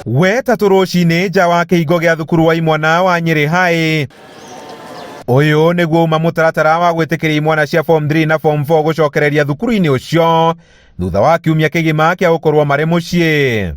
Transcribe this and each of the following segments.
Wetatũ rũcinĩ nja wa kĩhingo gĩa thukuru wa imwana wa Nyĩrĩ High. Ũyũ nĩguo uma mũtaratara wa gwĩtĩkĩria imwana cia form 3 na form 4 gũcokereria thukuru-inĩ ũcio thutha wa kiumia kĩgima kĩa gũkorwo marĩ mũciĩ.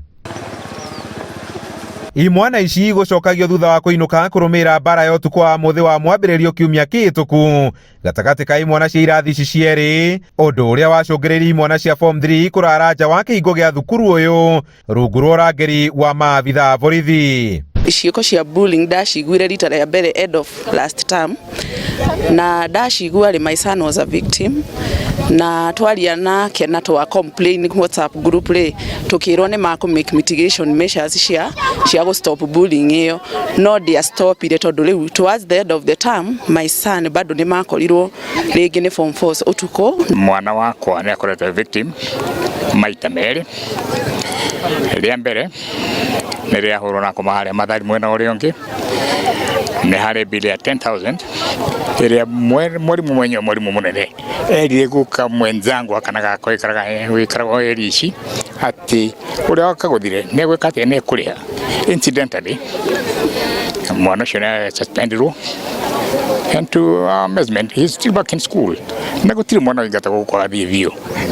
Imwana ici gũcokagio thutha wa kũinũka kũrũmĩrĩra mbara ya ũtukũ wa mũthĩ wa mwambĩrĩrio kiumia kĩhĩtũku gatagatĩ ka imwana cia irathi ici cierĩ, ũndũ ũrĩa wacũngĩrĩirie imwana cia form 3 kũrara nja wa kĩhingo gĩa thukuru ũyũ rungu rwa ũrangĩri wa maabitha a borithi. Ciĩko cia bullying ndaciguire rita rĩa mbere end of last term, na ndacigua rĩ, my son was a victim, na twaria nake na twa complain WhatsApp group rĩ, tukirwo nĩ makũ make mitigation measures cia gũ stop bullying ĩyo, no ndia stopire tondũ rĩu towards the end of the term my son bado nĩ makorirwo rĩngĩ nĩ form 4 ũtukũ. Mwana wakwa nĩ akoretwo victim maita merĩ. Rĩa mbere nĩ rĩahũrwo na koma harĩa Mathari mwena ũrĩa ũngĩ, nĩ harĩ bill ya 10,000 ĩrĩa mwarimũ mwenyewe, mwarimũ mũnene, erire guka mwenzangu akana gakwa wĩikaraga eri ici atĩ ũrĩa wakagũthire nĩ egwĩka atĩa, nĩ ekũrĩha. Incidentally, mwana ũcio nĩ suspendirwo, and to our amazement he is still back in school. Na gũtirĩ mwana ũingatagwo gũkũ agathiĩ biũ,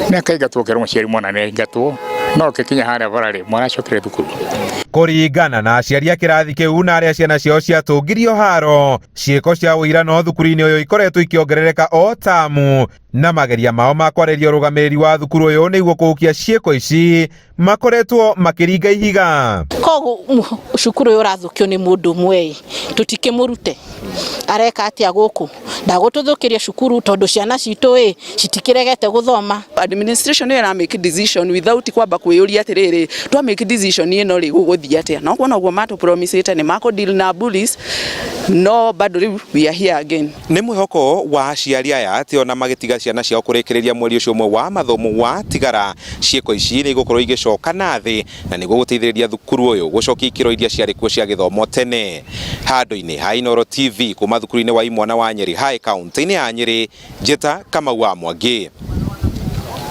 nĩ akaingatwo kerwo mũciari mwana nĩ aingatwo, no ũkĩkinya harĩa bara rĩ, mwana acokere thukuru. Kũringana na aciari a kĩrathi kĩu na arĩa ciana ciao ciatũngirio haro, ciĩko cia ũirano thukuru-inĩ ũyũ ikoretwo ikĩongerereka o tamu, na mageria mao ma kwarĩria ũrũgamĩrĩri wa thukuru ũyũ nĩguo kũhukia ciĩko ici makoretwo makĩringa ihiga. Koguo cukuru ũyũ ũrathũkio nĩ mũndũ ũmwe, tũtikĩmũrute areka atĩa gũkũ, ndagũtũthũkĩria cukuru tondũ ciana citũ ĩ citikiregete gũthoma. Administration ĩyo ĩra make decision without kwamba kwĩyũria atĩrĩrĩ, twa make decision ĩno rĩ, gũgũthiĩ atĩa? No kuona ũguo matũ promisĩte nĩ makũ deal na bullies, no bado rĩu we are here again. Nĩ mwĩhoko wa aciari aya atĩ ona magĩtiga ciana ciao kũrĩkĩrĩria mweri ũcio ũmwe wa mathomo wa tigara, ciĩko ici nĩ igũkorwo igĩcoka na thĩ na nĩguo gũteithĩrĩria thukuru ũyũ gũcokia ikĩro iria ciarĩ kuo cia gĩthomo tene. Handũ-inĩ ha Inooro TV kuma thukuru-inĩ wa imwana wa Nyeri High, kaunti-inĩ ya Nyeri, Njĩta Kamau wa Mwangi.